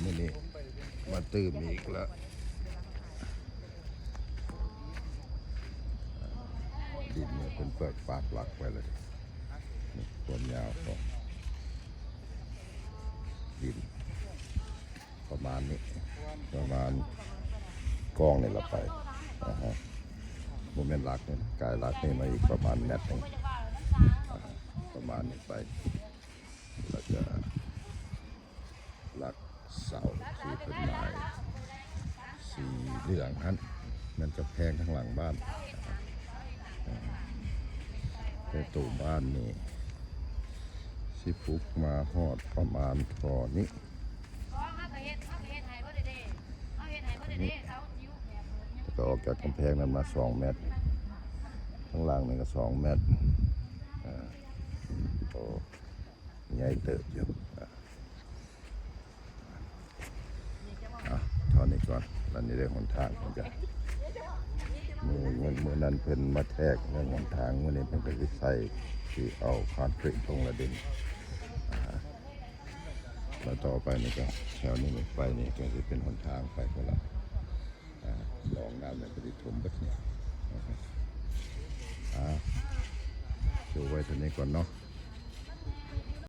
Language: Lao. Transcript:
ມື້ນີ້ມາຕື່ມອີກລະ ດິນນີ້ເພິ່ນເປີກປາກຫຼັກໄວ້ລະ ຄວາມຍາວຂອງດິນປະມານນີ້ ປະມານກອງນີ້ລະໄປ ອາຮະ ບໍ່ແມ່ນຫຼັກນີ້ ກາຍຫຼັກນີ້ມາອີກປະມານແມັດໜຶ່ງ ອາຮະ ປະມານນີ້ໄປ ແລ້ວກະຫຼັກເສົາທີ່ເພິ່ນໝາຍສີເຫຼືອງຫັ້ນ ແມ່ນກຳແພງທາງຫຼັງບ້ານ ແຕ່ໂຕບ້ານນີ້ຊິປຸກມາຮອດປະມານທໍ່ນີ້ ແລ້ວກໍອອກຈາກກຳແພງນັ້ນມາສອງແມັດ ທາງຫຼັງນີ້ກໍສອງແມັດ ອາ ໂອ້ ໃຫຍ່ເຕີບຢູ່ ອາ ເອົາ ເທົ່ານີ້ກ່ອນ ອັນນີ້ໄດ້ຫົນທາງເພິ່ນກະ ມື້ ມື້ ມື້ນັ້ນເພິ່ນມາແທກເລື່ອງຫົນທາງ ມື້ນີ້ເພິ່ນກໍຊິໃສ່ ຊິເອົາຄອນກຣີດລົງລະດິນ ອາ ແລ້ວຕໍ່ໄປນີ້ກໍແຖວນີ້ໄປນີ້ກໍຊິເປັນຫົນທາງໄປພຸ້ນລະ ອາ ໜອງນ້ຳນີ້ກໍຊິຖ້ວມເບິດນີ້ ອາ ໂຊໄວ້ເທົ່ານີ້ກ່ອນເນາະ.